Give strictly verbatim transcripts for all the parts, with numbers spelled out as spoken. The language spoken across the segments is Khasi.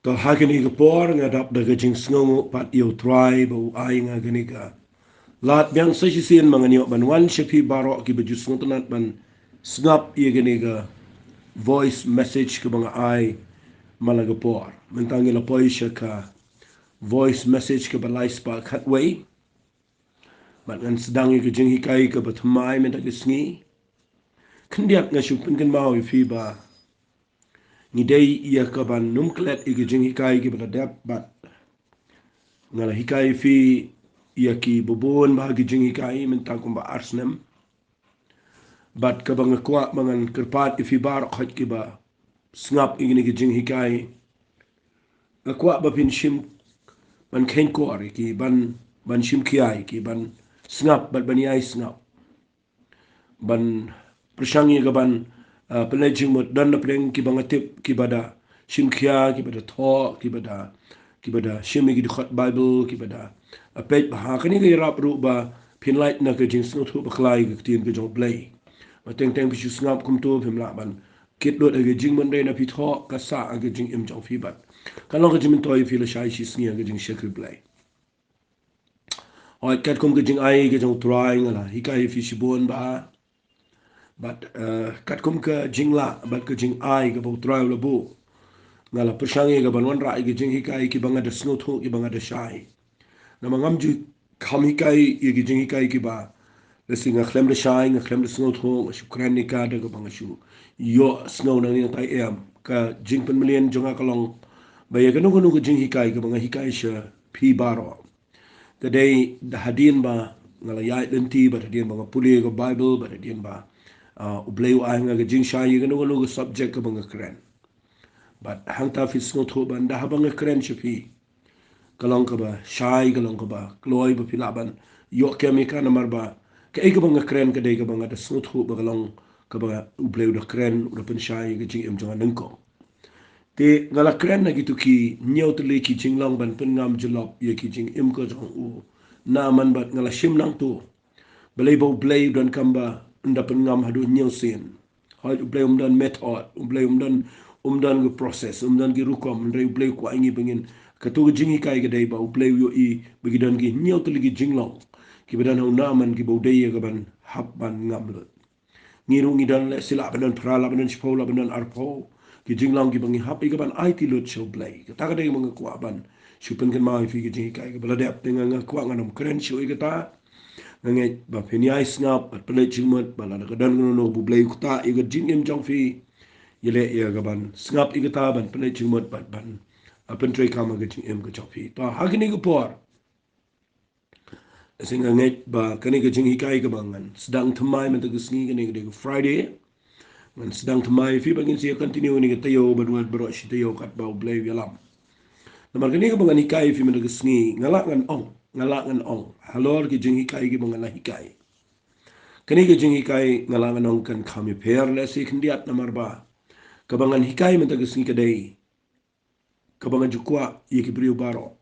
To ha kane ka por nga dap da ka jingsngew pat ïa u Trai ba u ai nga kane ka lad biang sa shisien ba ngan ïoh ban wan sha phi baroh kiba ju sngewtynnat ban sngap ïa kane ka voice message kaba nga ai man la ka por. Mynta ngi la poi sha ka voice message kaba lai spah khatwei. Bad ngan sdang ïa ka jinghikai kaba thymmai mynta ka sngi. Khyndiat nga shu pynkynmaw ïa phi ba ngi dei ïa kaban ym klet ïa ka jinghikai kiba la dep bad nga la hikai ïa phi ïa kiba bun bha ki jinghikai mynta kumba ar snem. Bad kaba nga kwah ba ngan kyrpad ïa phi baroh kiba sngap ïa kine ki jinghikai. Nga kwah ba phin shim ban kheiñkor ïa ki ban, ban shim khia ïa ki ban sngap bad ban ïai sngap. Ban pyrshang ïa ka ban, ah, pynleit jingmut don na pdeng kiba nga tip kiba da shim khia, kiba da thoh, kiba da, kiba da shim ïa ki dkhot Baibl, kiba da, ah, peit bha. Kane ka ïarap ruh ba phin lait na ka jingsngewthuh bakla ïa ka ktien ka jong U Blei. Ba teng teng phi shu sngap kumto phim lah ban kit lut ha ka jingmut, hynrei na phi thoh ka sah ha ka jingim jong phi bad ka long ka jingmyntoi ïa phi lashai shisngi ha ka jingshakri Blei. Hooid, katkum ka jingai ka jong U Trai nga la hikai ïa phi shibun bha. Bad, eh, katkum ka jinglah bad ka jingai kaba U Trai u la buh, nga la pyrshang ïa ka ban wanrah ïa ka jinghikai kiba nga da sngewthuh, kiba nga da shai. Namar ngam ju kham hikai ïa ka jinghikai kiba lehse nga khlem da shai, nga khlem da sngewthuh, nga shu kren ïa ka da kaba nga shu ïohsngew nangne nangtai em. Ka jingpynmlien jong nga ka long ba ïa kano kano ka jinghikai kaba nga hikai sha phi baroh, ka dei da hadien ba nga la ïaid lynti, bad hadien ba nga pule ka Baibl, bad hadien ba, ah, U Blei u ai nga ka jingshai ïa kano kano ka subject kaba nga kren. Bad hangta phi sngewthuh ba ynda haba nga kren sha phi, ka long kaba shai, ka long kaba kloi ba phi lah ban ïoh kem ïa ka, namar ba kaei kaba nga kren ka dei kaba nga da sngewthuh ba ka long kaba U Blei u da kren, u da pynshai ïa ka jingim jong nga nyngkong. Te nga la kren na kito ki hynñiew tylli ki jinglong ban pynngam jyllop ïa ki jingim ka jong u Naaman, bad nga la shim nangto balei ba U Blei u donkam ba ynda pynngam haduh hynñiew sien. Hooid, U Blei um don method, U Blei um don, um don ki process, um don ki rukom, hynrei U Blei u kwah ïa ngi ba ngin, kato ka jinghikai ka dei ba U Blei u ïohi ba ki don ki hynñiew tylli ki jinglong kiba don ha u Naaman kiba u dei ïa ka ban hap ban ngam lut. Ngi ruh ngi don lehse lah ban don phra, lah ban don shiphew, lah ban don arphew ki jinglong kiba ngi hap ïa ka ban aiti lut sha U Blei. Kata ka dei ba nga kwah ban shu pynkynmaw ïa phi ka jinghikai kaba la dep. Te nga, nga kwah ngan ym kren shuh ïa kata. Nga ngeit ba phin ïai sngap bad pynleit jingmut, bad lada ka don kano kano ba U Blei u ktah ïa ka jingim jong phi, ïaleh ïa ka ban sngap ïa kata, ban pynleit jingmut bad ban, ah, pyntreikam ha ka jingim ka jong phi. To ha kane ka por, lehse nga ngeit ba kane ka jinghikai kaba ngan sdang thymmai mynta ka sngi, kane ka dei ka Friday, ngan sdang thymmai ïa phi ba ngin sa ïa continue kane ka taïew bad wat baroh shi taïew katba U Blei u ïalam. Namar kane kaba ngan hikai ïa phi mynta ka sngi, nga lah ngan ong, nga lah ngan ong halor ki jinghikai kiba ngan la hikai. Kane ka jinghikai nga lah ngan ong kan kham ïapher lehse khyndiat, namar ba kaba ngan hikai mynta ka sngi ka dei kaba nga ju kwah ïa ki briew baroh,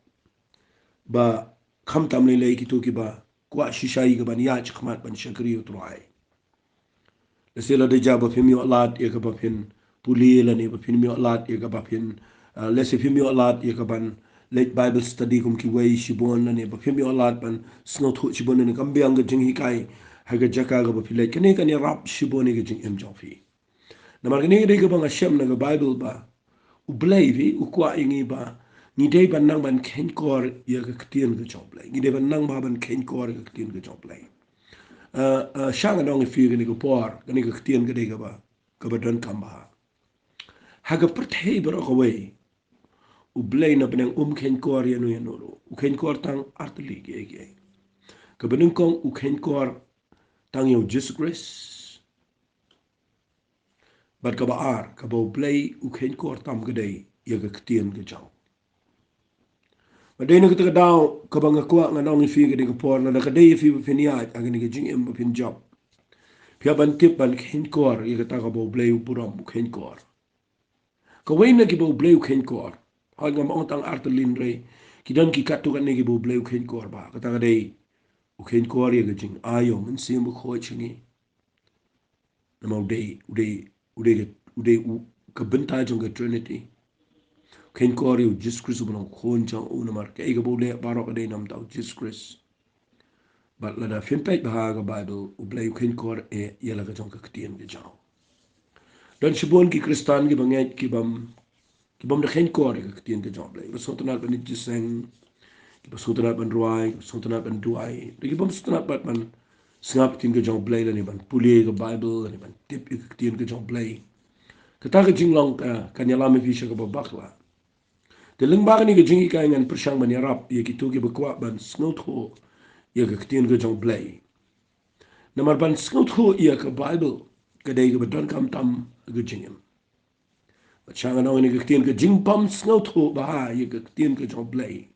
ba khamtam lei lei kito kiba kwah shisha ïa ka ban ïaid shakhmat ban shakri ïa U Trai. Lehse la dei jia ba phim ïoh lad ïa ka ba phin pule, lane ba phim ïoh lad ïa ka ba phin, ah, lehse phim ïoh lad ïa ka ban leit Bible study kum kiwei shibun, lane ba phim ïoh lad ban sngewthuh shibun, lane kam biang ka jinghikai ha ka jaka kaba phi leit. Kane kan ïarap shibun ïa ka jingim jong phi. Namar kane ka dei kaba nga shem na ka Baibl ba U Blei phi u kwah ïa ngi ba ngi dei ban nang ban kheiñkor ïa ka ktien ka jong U Blei. Ngi dei ban nang ba ban kheiñkor ïa ka ktien ka jong U Blei. Ah, ah, sha nga ong ïa phi kane ka por, kane ka ktien ka dei kaba, kaba donkam bha. Ha ka pyrthei baroh kawei, U Blei na bneng um kheiñkor ïano ïano ruh. U kheiñkor tang artylli kiei kiei. Kaba nyngkong u kheiñkor tang ïa U Jisu Khrist. Bad kaba ar, kaba U Blei u kheiñkor tam ka dei ïa ka ktien ka jong. Bad dei na kata ka daw kaba nga kwah ngan ong ïa phi kane ka por, lada ka dei ïa phi ba phin ïaid ha kane ka jingim ba phin jop, phi hap ban tip ban kheiñkor ïa kata kaba U Blei u burom u kheiñkor. Kawei na kiba U Blei u kheiñkor, hooid ngam ong tang artylli hynrei ki don ki katto katne kiba U Blei u kheiñkor bha. Kata ka dei u kheiñkor ïa ka jingai jong U Mynsiem Bakhuid sha ngi. Namar u dei, u dei, u dei, u dei u, ka bynta jong ka Trinity. kheiñ kor ïa u Jisu Khrist uba long u khun jong u, namar kaei kaba u leh baroh ka dei na bynta u Jisu Khrist. Bad lada phin peit bha ha ka Baibl, u Blei u kheiñ kor eh ïa la ka jong ka ktien ka jong u. Don shibun ki Khristan kiba ngeit ki bym, ki bym da kheiñ kor ïa ka ktien ka jong u Blei. Kiba sngewtynnat ban ïa jingïaseng, kiba sngewtynnat ban rwai, kiba sngewtynnat ban duwai, da ki bym sngewtynnat ban, ban sngap ktien ka jong u Blei lane ban pule ka Baibl lane ban tip ïa ka ktien ka jong u Blei. Kata ka jinglong ka, kan ïalam ïa phi sha kaba bakla. Te lyngba kane ka jinghikai ngan pyrshang ban ïarap ïa kito kiba kwah ban sngewthuh ïa ka ktien ka jong u Blei. Namar ban sngewthuh ïa ka Baibl ka dei kaba donkam tam ha ka jingim. Bad sha ngan ong ïa ka ktien, ka jingbym sngewthuh bha ïa ka ktien ka jong u Blei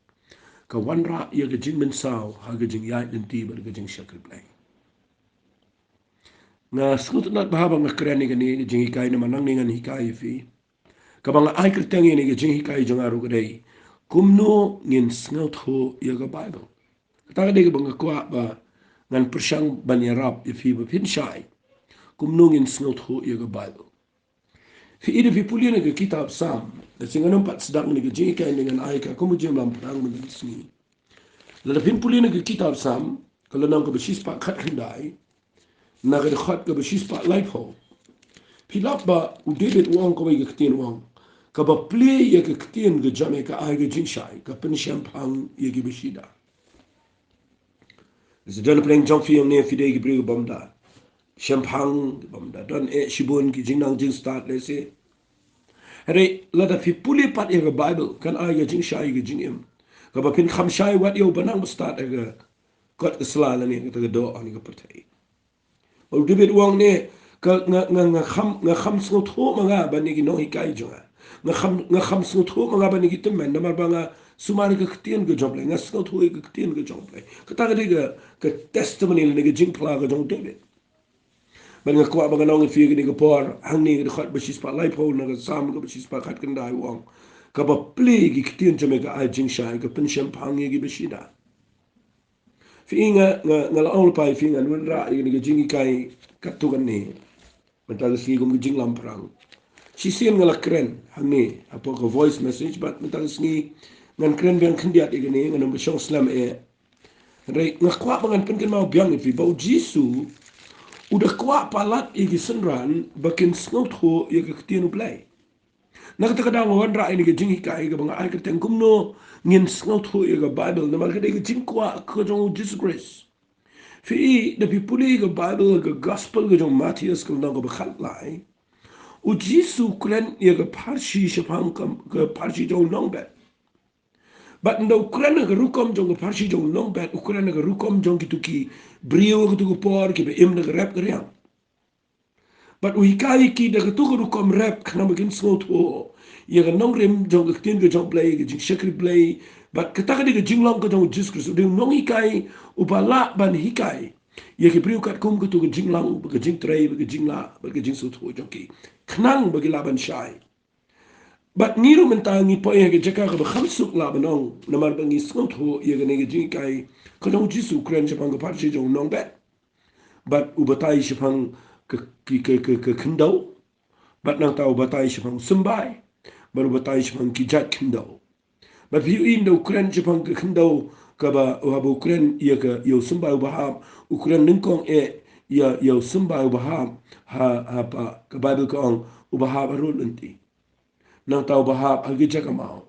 ka wanrah ïa ka jingmynsaw ha ka jingïaid lynti bad ka jingshakri Blei. Nga sngewtynnat bha ba nga kren ïa kane ka jinghikai namar nangne ngan hikai ïa phi. Kaba nga ai kyrteng ïa kane ka jinghikai jong nga ruh ka dei, kumno ngin sngewthuh ïa ka Baibl. Kata ka dei kaba nga kwah ba ngan pyrshang ban ïarap ïa phi ba phin shai. Kumno ngin sngewthuh ïa ka Baibl. Phi i da phi pule na ka kitab Salm, da shisien ngan ym pat sdang ïa ka jinghikai, ngan ai ka kum ka jingïalam pyrshang mynta ka sngi. Lada phin pule na ka kitab Salm, ka lynnong kaba shispah khatkhyndai, na ka dkhot kaba shispah laiphew, phi lap ba u David u ong kawei ka ktien, u ong, kaba plie ïa ka ktien ka jong me ka ai ka jingshai, ka pynshemphang ïa kiba shida. Lehse don hapdeng jong phi hangne phi dei ki briew ki bym da shemphang, ki bym da don eh shibun ki jingnang jingstad lehse. Hynrei lada phi pule pat ïa ka Baibl kan ai ka jingshai ka jingim, kaba phin kham shai wat ïa uba nang ba stad ha ka kot ka sla lane kata ka doh ha kane ka pyrthei. U David u ong ne, ka, nga, nga, nga kham, nga kham sngewthuh ma nga bad ïa ki nonghikai jong nga. Nga kham, nga kham sngewthuh ma nga bad ïa ki tymmen, namar ba nga sumar ïa ka ktien ka jong u Blei, nga sngewthuh ïa ka ktien ka jong u Blei. Kata ka dei ka, ka testimony lane ka jingphla ka jong u David. Bad nga kwah ba ngan ong ïa phi kane ka por, hangne ka dkhot ba shispah laiphew na ka Salm kaba shispah khatkhyndai u ong, kaba plie ïa ki ktien jong me ka ai jingshai, ka pynshemphang ïa kiba shida. Phi i nga, nga, nga la ong lypa ïa phi ngan wanrah ïa kane ka jinghikai katto katne mynta ka sngi kum ka jingïalam pyrshang. Shisien nga la kren hangne hapoh ka voice message, bad mynta ka sngi ngan kren biang khyndiat ïa kane, ngan ym shong slem eh. Hynrei nga kwah ba ngan pynkynmaw biang ïa phi ba u Jisu u da kwah palat ïa ki synran ba kin sngewthuh ïa ka ktien u Blei. Na kata ka daw nga wanrah ïa kane ka jinghikai kaba nga ai kyrteng kumno ngin sngewthuh ïa ka Baibl, namar ka dei ka jingkwah ka jong u Jisu Khrist. Phi i, da phi pule ïa ka Baibl, ka Gospel ka jong u Mathaios ka lynnong kaba khatlai, u Jisu u kren ïa ka pharshi shaphang ka, ka pharshi jong u nongbet. Bad ynda u kren ha ka rukom jong ka pharshi jong u nongbet, u kren ha ka rukom jong kito ki briew ha kato ka por kiba im da ka rep ka riang. Bad u hikai ïa ki da kato ka rukom rep khnang ba kin sngewthuh ïa ka nongrim jong ka ktien ka jong u Blei, ka jingshakri Blei. Bad kata ka dei ka jinglong ka jong u Jisu Khrist, u dei u nonghikai uba lah ban hikai ïa ki briew katkum kato ka jinglang, ka jingtrei, ka jinglah, bad ka jingsngewthuh jong ki, khnang ba ki lah ban shai. Bad ngi ruh mynta ngi poi ha ka jaka kaba kham suk lah ban ong, namar ba ngi sngewthuh ïa kane ka jinghikai ka jong u Jisu u kren shaphang ka pharshi jong u nongbet. Bad u batai shaphang ka, ki, ka, ka, ka khyndew. Bad nangta u batai shaphang u symbai. Bad u batai shaphang ki jait khyndew. Bad phi ïohi ynda u kren shaphang ka khyndew kaba, haba u kren ïa ka, ïa u symbai uba hap, u kren nyngkong eh ïa, ïa u symbai uba hap ha, ha, pa, ka Baibl ka ong uba hap ha rud lynti. Nangta uba hap ha ki jaka maw.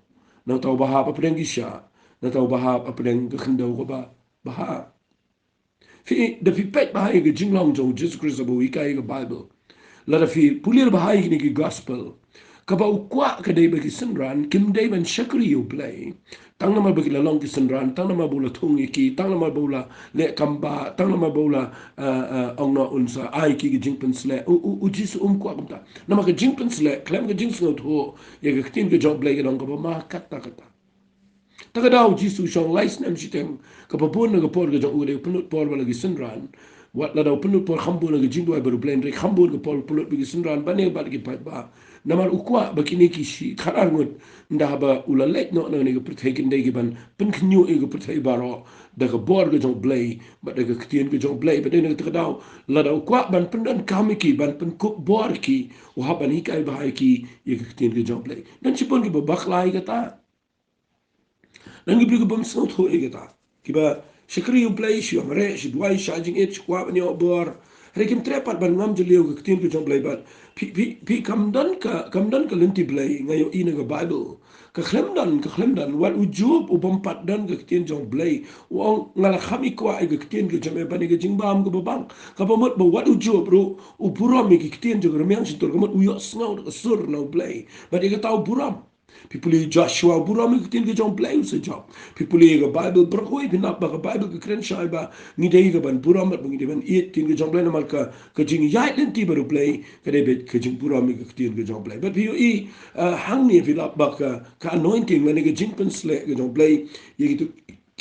Nangta uba hap hapdeng ki sha. Nangta uba hap hapdeng ka khyndew kaba, ba hap. Phi, da phi peit bha ïa ka jinglong jong u Jisu Khrist haba u hikai ïa ka Baibl. Lada phi pule bha ïa kine ki Gospel, kaba u kwah ka dei ba ki synran kim dei ban shakri ïa u Blei tang namar ba ki la long ki synran, tang namar ba u la thung ïa ki, tang namar ba u la leh kam bha, tang namar ba u la, eh, eh, ong noh un sa ai ki ka jingpynsleh. U, u, u Jisu um kwah kumta. Namar ka jingpynsleh khlem ka jingsngewthuh ïa ka ktien ka jong u Blei ka dei kaba ma katta katta. Ta ka daw u Jisu u shong lai snem shiteng, kaba bun na ka por ka jong u ka dei u pynlut por bad la ki synran. Wat lada u pynlut por kham bun ha ka jingduwai bad u Blei, hynrei kham bun ka por u pynlut bad ki synran bad ne bad ki paidbah. Namar u kwah ba kine ki shi khatar ngut, ynda haba u la leit noh na kane ka pyrthei, kin dei ki ban pynkhynñiuh ïa ka pyrthei baroh da ka bor ka jong U Blei bad da ka ktien ka jong U Blei. Bad dei na kata ka daw, lada u kwah ban pyndonkam ïa ki, ban pynkup bor ïa ki, u hap ban hikai bha ïa ki ïa ka ktien ka jong U Blei. Don shibun kiba bakla ïa kata. Don ki briew ki bym sngewthuh ïa kata, kiba shakri U Blei, shu mareh, shu duwai, shu shah jingit, shu kwah ban ïoh bor, hynrei kim treh pat ban ngam jylliew ka ktien ka jong U Blei. Bad phi, phi, phi, kam don ka, kam don ka lynti Blei, nga ïohi na ka Baibl. Ka khlem don, ka khlem don. Wat u Job, u bym pat don ka ktien jong U Blei, u ong, nga la kham ïa kwah ïa ka ktien ka jong me ban ïa ka jingbam kaba bang. Kaba mut ba wat u Job ruh u burom ïa ka ktien jong ka rmiang shyntur, ka mut u ïohsngew da ka sur na U Blei. Bad ïa kata u burom. Phi pule Joshua, u burom ïa ka ktien ka jong U Blei, u sa jop. Phi pule ïa ka Baibl, baroh kawei phin lap ba ka Baibl ka kren shai ba ngi dei ka ban burom bad ba ngi dei ban ïeit ktien ka jong U Blei, namar ka, ka jingïaid lynti bad U Blei ka dei beit ka jingburom ïa ka ktien ka jong U Blei. Bad phi ïohi, ah, hangne phi lap ba ka, ka anointing lane ka jingpynsleh ka jong U Blei ïa kitu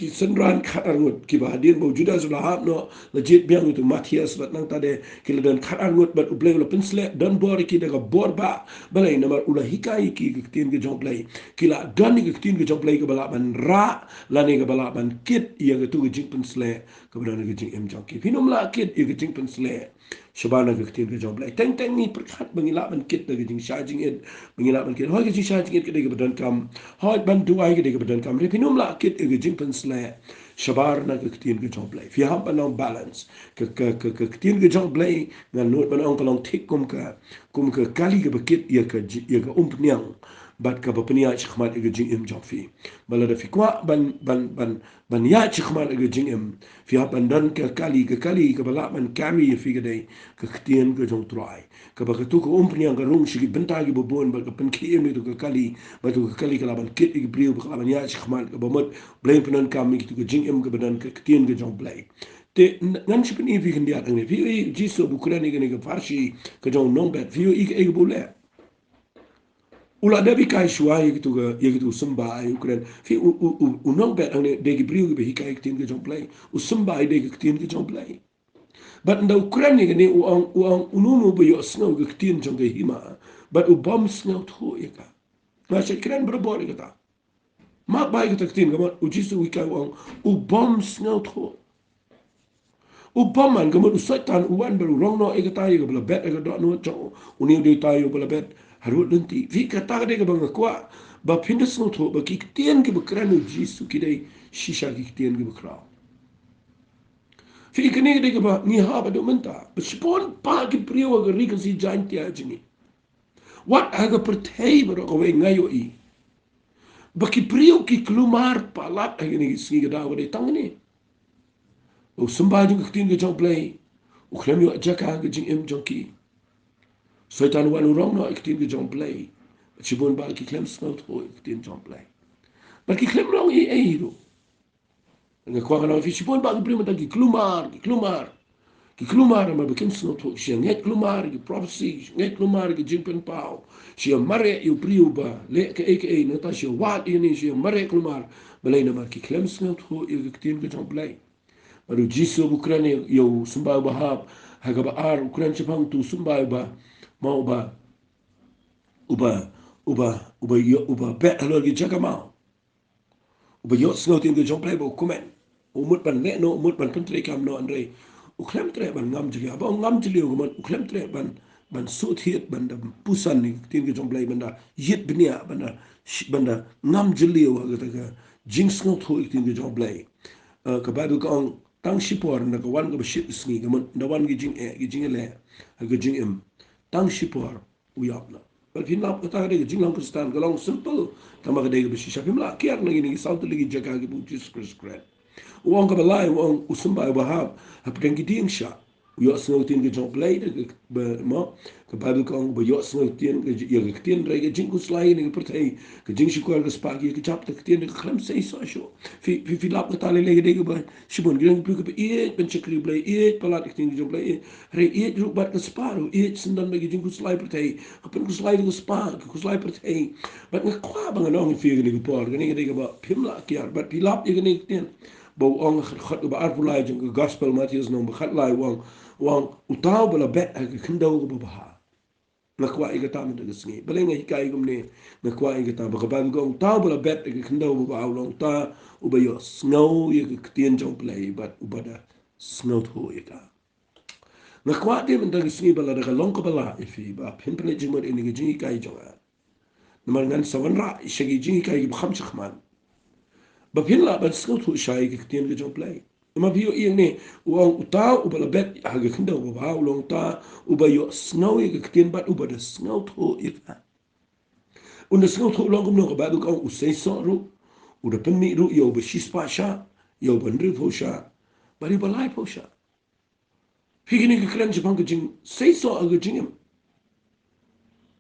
ki synran khatar ngut kiba hadien ba u Judas u la hap noh, la jied biang ïa utu Matthias, bad nangta de ki la don khatar ngut bad U Blei u la pynsleh, don bor ïa ki da ka bor ba, balei? Namar u la hikai ïa ki ka ktien ka jong U Blei. Ki la don ïa ka ktien ka jong U Blei kaba lah ban rah lane kaba lah ban kit ïa katu ka jingpynsleh kaba don ha ka jingim jong ki. Phin ym lah kit ïa ka jingpynsleh shabar na ka ktien ka jong U Blei. Teng teng ngi pyrkhat ba ngi lah ban kit da ka jingshah jingit, ba ngi lah ban kit. Hooid, ka jingshah jingit ka dei kaba donkam. Hooid, ban duwai ka dei kaba donkam. Hynrei phin ym lah kit ïa ka jingpynsleh shabar na ka ktien ka jong U Blei. Phi hap ban long balance. Ka, ka, ka, ka ktien ka jong U Blei, ngan nud ban ong, ka long thik kum ka, kum ka kali kaba kit ïa ka ji-, ïa ka umphniang bad kaba pynïaid shakhmat ïa ka jingim jong phi. Bad lada phi kwah ban, ban, ban, ban ïaid shakhmat ïa ka jingim, phi hap ban don ka kali, ka kali kaba lah ban carry ïa phi ka dei ka ktien ka jong U Trai. Kaba katu ka umphniang ka rung sha ki bynta kiba bun bad ka pynkhie im ïa katu ka kali, bad katu ka kali ka lah ban kit ïa ki briew ba ka lah ban ïaid shakhmat, kaba mut Blei un pyndonkam ïa katu ka jingim kaba don ka ktien ka jong U Blei. Te n-, ngan shu pyni ïa phi khyndiat hangne. Phi ïohi u Jisu ba u kren ïa kane ka pharshi ka jong u nongbet. Phi ïohi kaei kaba u leh? U la dep hikai shuwa ïa kitu ka, ïa kitu u symbai, u kren. Phi, u, u, u, u nongbet hangne dei ki briew kiba hikai ka ktien ka jong U Blei. U symbai dei ka ktien ka jong U Blei. Bad ynda u kren ïa kane, u ong, u ong, uno uno uba ïohsngew ka ktien jong ka hima bad u bym sngewthuh ïa ka. Nga shait kren barabor ïa kata. Map bha ïa kata ka ktien, ka mut u Jisu u hikai, u ong, u bym sngewthuh. U bym, man, ka mut u Soitan u wan bad u rong noh ïa kata, ïa kaba la bet ha ka dohnud jong u. Une u dei utai uba la bet harud lynti. Phi, kata ka dei kaba nga kwah ba phin da sngewthuh, ba ki ktien kiba kren u Jisu ki dei shisha ki ktien kiba khraw. Phi, kane ka dei kaba ngi hap haduh mynta. Ba shibun bha ki briew ha ka ri Khasi Jaiñtia jong ngi, wat ha ka pyrthei baroh kawei, nga ïohi ba ki briew ki kulmar palat ha kine ki sngi. Ka daw ka dei tang kane. U symbai jong ka ktien ka jong U Blei u khlem ïoh jaka ha ka jingim jong ki. Soitan u wan u rong noh ïa ka ktien ka jong U Blei. Bad shibun bha ki khlem sngewthuh ïa ka ktien jong U Blei. Bad ki khlem long ei ei ruh. Nga kwah ngan ong ïa phi, shibun bha ki briew mynta ki kulmar, ki kulmar. Ki kulmar namar ba kim sngewthuh, shu ïa ngeit kulmar ïa ki prophecy, shu ïa ngeit kulmar ïa ki jingpynpaw, shu ïa mareh ïa u briew ba leh kaei kaei, nangta shu ïa wad ïa ine, shu ïa mareh kulmar. Balei? Namar ki khlem sngewthuh ïa ka ktien ka jong U Blei. Bad u Jisu ba u kren ïa u symbai uba hap ha kaba ar, u kren shaphang utu u symbai uba, ma, uba, uba, uba, uba ïoh, uba bet halor ki jaka maw. Uba ïohsngew ïa ka ktien ka jong U Blei bad u kmen. U mut ban leh noh, u mut ban pyntreikam noh, hynrei u khlem treh ban ngam jylliew. Haba u ngam jylliew, ka mut u khlem treh ban, ban shu thied, ban da puson ïa ka ktien ka jong U Blei, ban da ïit bniah, ban da sh-, ban da ngam jylliew ha kata ka jingsngewthuh ïa ka ktien ka jong U Blei. Eh, ka Baibl ka ong, tang shipor, ynda ka wan kaba shit ka sngi, ka mut ynda wan ki jingeh, ki jingeh leh ha ka jingim, tang shipor u ïap noh. Bad phin lap, kata ka dei ka jinglong Khristan, ka long simple, tangba ka dei kaba shisha. Phim lah kiar na kine ki saw tylli ki jaka kiba u Jisu Khrist u kren. U ong kaba lai, u ong u symbai uba hap hapdeng ki dieng shah, u ïohsngew ïa ka ktien ka jong U Blei da kaba, mo, ka Baibl ka ong uba ïohsngew ïa ka ktien ka ji-, ïa ka ktien, hynrei ka jingkhuslai na ka pyrthei, ka jingshukor ka spah ki ïa ka jingïap, ka ktien ka khlem sei soh shuh. Phi, phi, phi lap kata lei lei, ka dei kaba shibun. Ki don ki briew kiba ïeit ban shakri Blei, ïeit palat ïa ka ktien ka jong U Blei, ïeit, hynrei ïeit ruh bad ka spah ruh, ïeit syndon bad ka jingkhuslai pyrthei, ka pynkhuslai da ka spah, ka khuslai pyrthei. Bad nga kwah ba ngan ong ïa phi ha kane ka por, kane ka dei kaba phim lah kiar, bad phi lap ïa kane ka ktien ba u ong ha ka dkhot kaba arphew lai jong ka Gospel Mathaios, lynnong ba khatlai, u ong, u ong, uta uba la bet ha ka khyndew kaba bha. Nga kwah ïa kata mynta ka sngi. Balei nga hikai kumne? Nga kwah ïa kata ba ka Baibl ka ong, uta uba la bet ïa ka khyndew babha u long uta uba ïohsngew ïa ka ktien jong U Blei bad uba da sngewthuh ïa ka. Nga kwah te mynta ka sngi ba lada ka long kaba lah ïa phi ba phin pynleit jingmut ïa kane ka jinghikai jong nga, namar ngan sa wanrah sha ki jinghikai kiba kham shakhmat, ba phin lah ban sngewthuh shai ïa ka ktien ka jong U Blei. Namar phi ïohi hangne, u ong uta uba la bet ha ka khyndew babha u long uta uba ïohsngew ïa ka ktien bad uba da sngewthuh ïa ka. Un da sngewthuh long kumno? Ka Baibl ka ong u seisoh ruh, u da pynmih ruh ïa uba shispah shah, ïa uba hynriewphew shah bad ïa uba laiphew shah. Phi, kine ki kren shaphang ka jingseisoh ha ka jingim.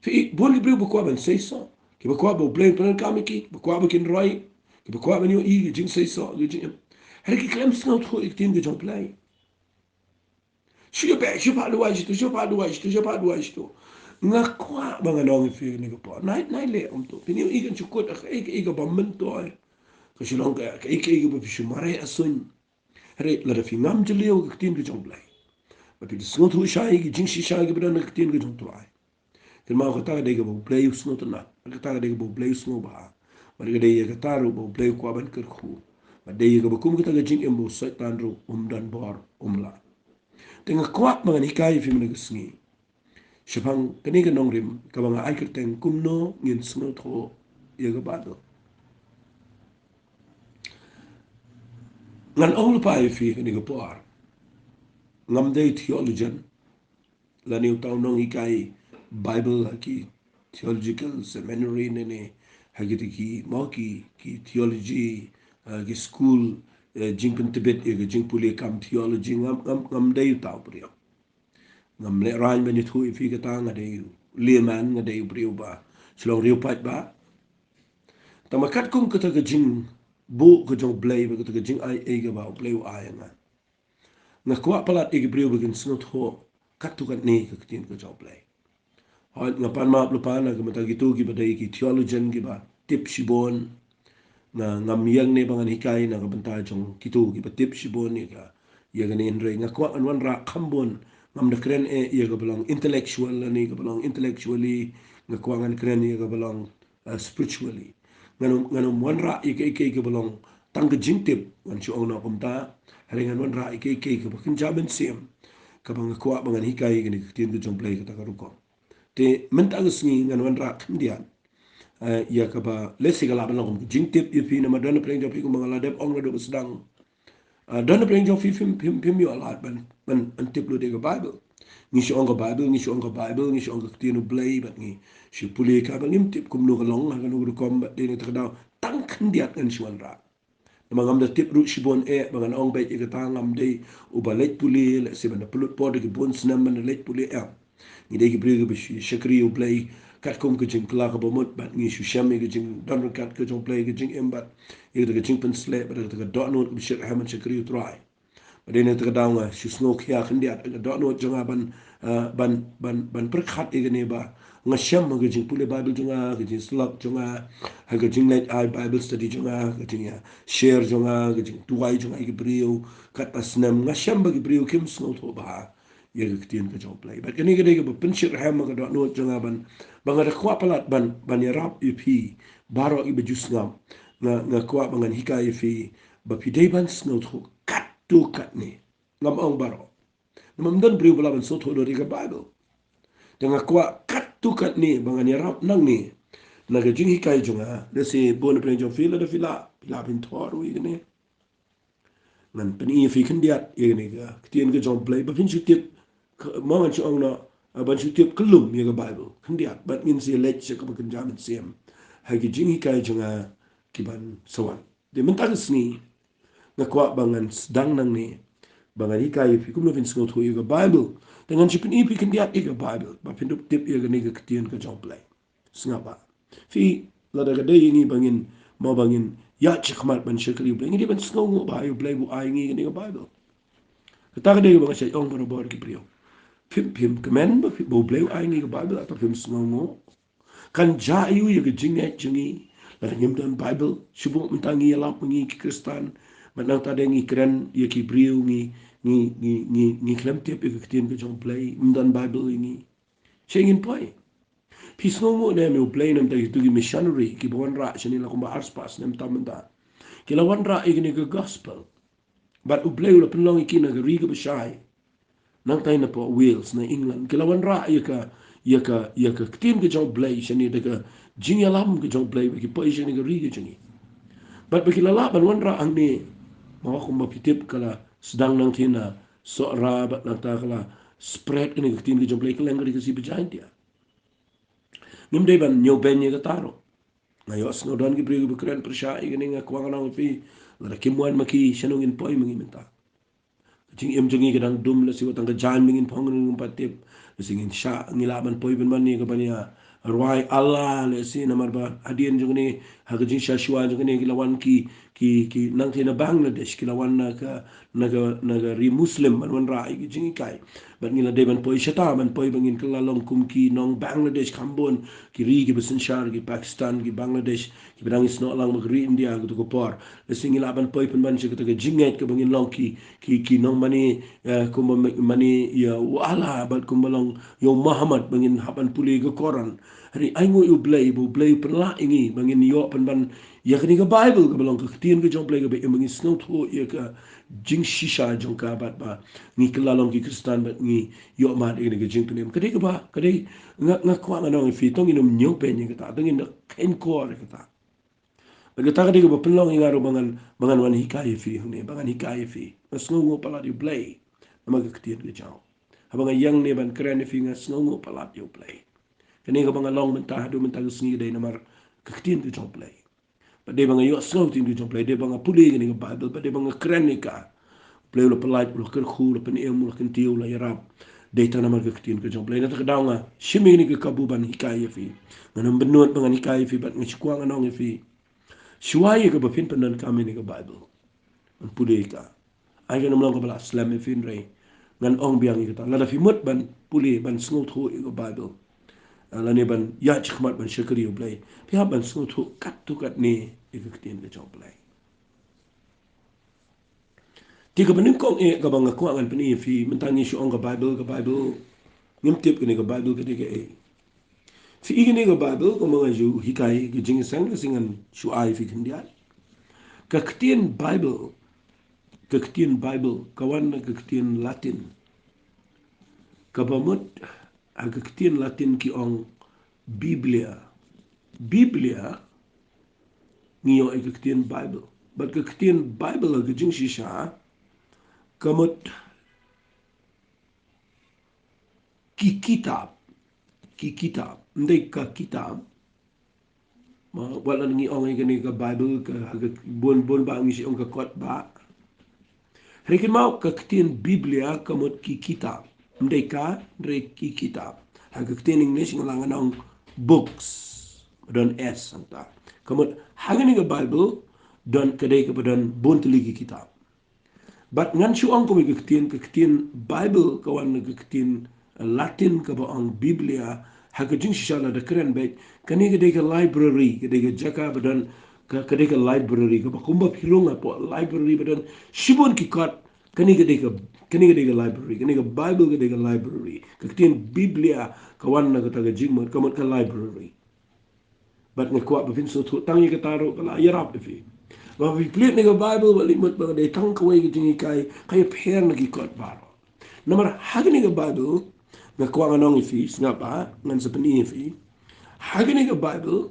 Phi, bun ki briew ba kwah ban seisoh, kiba kwah ba U Blei un pyndonkam ïa ki, ba kwah ba kin roi, kiba kwah ban ïohi ka jingseisoh ha ka jingim. Hynrei ki khlem sngewthuh ïa ka ktien ka jong U Blei. Shu ïa beh, shu phah duwai shatu, shu phah duwai shatu, shu phah duwai shatu. Nga kwah ba ngan ong ïa phi kane ka por, nai, nai leh kumto. Phin ïohi kan shu kut ha kaei kaei kaba myntoi. Ka shu long ka, kaei kaei kaba phi shu mareh ha suiñ. Hynrei lada phi ngam jylliew ka ktien ka jong U Blei, ba phi da sngewthuh shai ki jingshisha kiba don ha ka ktien ka jong U Trai, kynmaw kata ka dei kaba U Blei u sngewtynnat, kata ka dei kaba U Blei u sngewbha. Bad ka dei ïa kata ruh ba U Blei u kwah ban kyrkhu. Bad dei ïa kaba kum kata ka jingim ba u Soitan ruh um don bor, um lah. Te nga kwah ba ngan hikai ïa phi mynta ka sngi shaphang kane ka nongrim kaba nga ai kyrteng, kumno ngin sngewthuh ïa ka Baibl. Ngan ong lypa ïa phi kane ka por, ngam dei theologian lane uta u nonghikai Baibl ha ki theological seminary ne ne ha kita ki, mo, ki, ki theology, eh, ki skul, eh, jingpyntbit ïa ka jingpule kam theology. Ngam, ngam, ngam dei uta u briew. Ngam lehraiñ ban ïathuh ïa phi kata, nga dei u layman, nga dei u briew ba shu long riewpaidbah. Tangba katkum kata ka jingbuh ka jong U Blei bad kata ka jingai ei kaba U Blei u ai ïa nga, nga kwah palat ïa ki briew ba kin sngewthuh katto katne ka ktien ka jong U Blei. Hooid, nga pan map lypa na ka bynta kito kiba dei ki theologian kiba tip shibun. Nga, ngam ïeng ne ba ngan hikai na ka bynta jong kito kiba tip shibun ïa ka, ïa kane, hynrei nga kwah ngan wanrah kham bun. Ngam da kren eh ïa kaba long intellectual lane kaba long intellectually, nga kwah ngan kren ïa kaba long, eh, spiritually. Ngan ym, ngan ym wanrah ïa kaei kaei kaba long tang ka jingtip, ngan shu ong noh kumta. Hynrei ngan wanrah ïa kaei kaei kaba kynja mynsiem, kaba nga kwah ba ngan hikai ïa kane ka ktien ka jong U Blei kata ka rukom. Te mynta ka sngi ngan wanrah khyndiat, eh, ïa kaba lehse ka lah ban long kum ka jingtip ïa phi, namar don napdeng jong phi, kumba nga la dep ong naduh ba sdang, ah, don napdeng jong phi phim, phim, phim ïoh lad ban, ban, ban tip lut ïa ka Baibl. Ngi shu ong ka Baibl, ngi shu ong ka Baibl, ngi shu ong ka ktien U Blei bad ngi shu pule ka, bad ngim tip kumno ka long ha kano ka rukom. Bad dei na kata ka daw tang khyndiat ngan shu wanrah. Namar ngam da tip ruh shibun eh ba ngan ong beit ïa kata, ngam dei uba leit pule, lehse ban da pynlut por da ki bun snem ban da leit pule, em. Ngi dei ki briew kiba shu shakri U Blei katkum ka jingkylla kaba mut bad ngi shu shem ïa ka jingdon ryngkat ka jong U Blei ha ka jingim bad ïa kata ka jingpynsleh bad kata ka dohnud kaba shitrhem ban shakri U Trai. Bad dei na kata ka daw nga shu sngewkhia khyndiat ka dohnud jong nga ban, eh, ban, ban, ban pyrkhat ïa kane ba nga shem ha ka jingpule Baibl jong nga, ka jingsyllok jong nga, ha ka jingleit ai Bible study jong nga, ka jingïa share jong nga, ka jingduwai jong nga ïa ki briew katba snem, nga shem ba ki briew kim sngewthuh bha ïa ka ktien ka jong U Blei. Bad kane ka dei kaba pynshitrhem ha ka dohnud jong nga ban, ba nga da kwah palat ban, ban ïarap ïa phi baroh kiba ju sngap. Nga, nga kwah ba ngan hikai ïa phi ba phi dei ban sngewthuh katto katne. Ngam ong baroh. Namar ym don briew ba lah ban sngewthuh lut ïa ka Baibl. Te nga kwah katto katne ba ngan ïarap nangne na ka jinghikai jong nga. Lehse bun napdeng jong phi lada phi lah, phi lah ban thoh ruh ïa kane. Ngan pyni ïa phi khyndiat ïa kane ka ktien ka jong U Blei ba phin shu tip, ka, mo, ngan shu ong noh, ah, ban shu tip kyllum ïa ka Baibl khyndiat bad ngin sa leit sha kaba kynja mynsiem ha ki jinghikai jong nga ki ban sa wan. Te mynta ka sngi nga kwah ba ngan sdang nangne ba ngan hikai ïa phi kumno phin sngewthuh ïa ka Baibl. Te ngan shu pyni ïa phi khyndiat ïa ka Baibl ba phin dup tip ïa kane ka ktien ka jong U Blei. Sngap ba phi, lada ka dei ïa ngi ba ngin, mo, ba ngin ïaid shakhmat ban shakri U Blei, ngi dei ban sngewnguh ba ïa U Blei u ai ngi kane ka Baibl. Kata ka dei kaba nga shait ong barabor ki briew. Phim, phim kmen ba phi, ba U Blei u ai ngi ka Baibl, hato phim sngewnguh? Kan jia aiu ïa ka jingngeit jong ngi lada ngim don Baibl? Shu bun mynta ngi ïalap ma ngi ki Khristan, bad nangta de ngi kren ïa ki briew, ngi, ngi, ngi, ngi, ngi khlem tip ïa ka ktien ka jong U Blei, ym don Baibl ïa ngi. Shaei ngin poi? Phi sngewnguh ne em ïa u Blei na ka bynta kito ki missionary kiba wanrah shane la kumba arspah snem tam mynta. Ki la wanrah ïa kane ka gospel. Bad u Blei u la pynlong ïa ki na ka ri kaba shai. Nangta na pdeng Wales, na England. Ki la wanrah ïa ka, ïa ka, ïa ka ktien ka jong u Blei shane da ka jingïalam ka jong u Blei ba ki poi shane ka ri ka jong ngi. Bad ba ki la lah ban wanrah hangne. Mo, kumba phi tip ka la sdang nangta na Sohra bad nangta ka la spread kane ka ktien ka jong u Blei kylleng ka ri Khasi ba jaiñ te. Ngim dei ban ñiewbeiñ ïa kata ruh. Nga ïohsngew don ki briew kiba kren pyrshah ïa kane, nga kwah ngan ong ïa phi, lada kim wan ma ki, shano ngin poi ma ngi mynta? Ka jingim jong ngi ka dang dum, lehse wat tang ka jaiñ ba ngin phong ruh ngim pat tip. Lehse ngin shah, ngi lah ban poi pynban ïa ka ban ïa rwai Allah, lehse namar ba hadien jong kane, ha ka jingshah shuwa jong kane ki la wan ki, ki, ki nangta na Bangladesh, ki la wan na ka, na ka, na ka ri Muslim ban wanrah ïa ki jinghikai. Bad ngi la dei ban poi shata, ban poi ba ngin kylla long kum ki nong Bangladesh, kham bun ki ri kiba synshar, ki Pakistan, ki Bangladesh, kiba dang ïasnoh lang bad ka ri India ha kato ka por. Lehse ngi lah ban poi pynban sha kata ka jingngeit kaba ngin long ki, ki, ki nongmane, eh, kumba ma-, mane ïa u Allah bad kumba long ïa u Muhammad, ba ngin hap ban pule ka Koran. Hynrei ainguh ïa u Blei, ba u Blei u pynlah ïa ngi ba ngin ïoh pynban ïa kane ka Baibl kaba long ka ktien ka jong u Blei, kaba im ba ngi sngewthuh ïa ka jingshisha jong ka bad ba ngi kylla long ki Khristan bad ngi ïoh mad ïa kane ka jingpynim. Ka dei kaba, ka dei, nga, nga kwah ngan ong ïa phi, to ngin ym ñiewbeiñ ïa kata, to ngin da kheiñkor ïa kata. Bad kata ka dei kaba pynlong ïa nga ruh ba ngan, ba ngan wan hikai ïa phi hangne, ba ngan hikai ïa phi. Nga sngewnguh palat ïa u Blei namar ka ktien ka jong u. Haba nga ïeng ne ban kren ïa phi, nga sngewnguh palat ïa u Blei. Kane kaba nga long mynta haduh mynta ka sngi ka dei namar ka ktien ka jong u Blei. Bad dei ba nga ïohsngew ktien ka jong u Blei, dei ba nga pule kane ka Baibl, bad dei ba nga kren ïa ka. U Blei u la pyllait, u la kyrkhu, u la pynim, u la kyntiew, u la ïarap. Dei tang namar ka ktien ka jong u Blei. Na kata ka daw nga shim ïa kane ka kabu ban hikai ïa phi. Ngan ym bynnud ba ngan hikai ïa phi bad nga shu kwah ngan ong ïa phi, shuwa ïa kaba phin pyndonkam ïa kane ka Baibl, ban pule ïa ka. Ai kan ym long kaba la slem ïa phi, hynrei ngan ong biang ïa kata, lada phi mut ban pule, ban sngewthuh ïa ka Baibl, eh, lane ban ïaid shakhmat ban shakri ïa u Blei, phi hap ban sngewthuh katto katne ïa ka ktien ka jong u Blei. Te kaba nyngkong eh kaba nga kwah ngan pyni ïa phi, mynta ngi shu ong ka Baibl, ka Baibl, ngim tip kane ka Baibl ka dei kaei. Phi i kane ka Baibl, kumba nga ju hikai ka jingïaseng, ka shu ngan shu ai phi khyndiat. Ka ktien Baibl, ka ktien Baibl ka wan na ka ktien Latin. Kaba mut ha ka ktien Latin ki ong Biblia. Biblia ngi ïoh ïa ka ktien Baibl. Bad ka ktien Baibl ha ka jingshisha ka mut ki kitab. Ki kitab. Ym dei ka kitab. Ma, wat la ngi ong ïa kane ka Baibl ka, ha ka bun, bun ba ngi shu ong ka kot ba. Hynrei kynmaw ka ktien Biblia ka mut ki kitab. Ym dei ka, hynrei ki kitab. Ha ka ktien English nga la ngan ong books. Don S hangta. Ka mut ha kane ka Baibl don, ka dei kaba don bun tylli ki kitab. Bad ngan shu ong kumne, ka ktien, ka ktien Baibl ka wan na ka ktien, eh, Latin kaba ong Biblia, ha ka jingshisha lada kren beit, kane ka dei ka library, ka dei ka jaka ba don, ka, ka dei ka library, kaba kumba phi rung hapoh library ba don shibun ki kot, kane ka dei ka, kane ka dei ka library, kane ka Baibl ka dei ka library. Ka ktien Biblia ka wan na kata ka jingmut, ka mut ka library. Bad nga kwah ba phin sngewthuh tang ïa kata ruh ka la ïarap ïa phi. Ba phi plie ïa ka Baibl, ba leit mut ba ka dei tang kawei ka jinghikai, ka ïapher na ki kot baroh. Namar ha kane ka Baibl, nga kwah ngan ong ïa phi, sngap ba ngan sa pyni ïa phi. Ha kane ka Baibl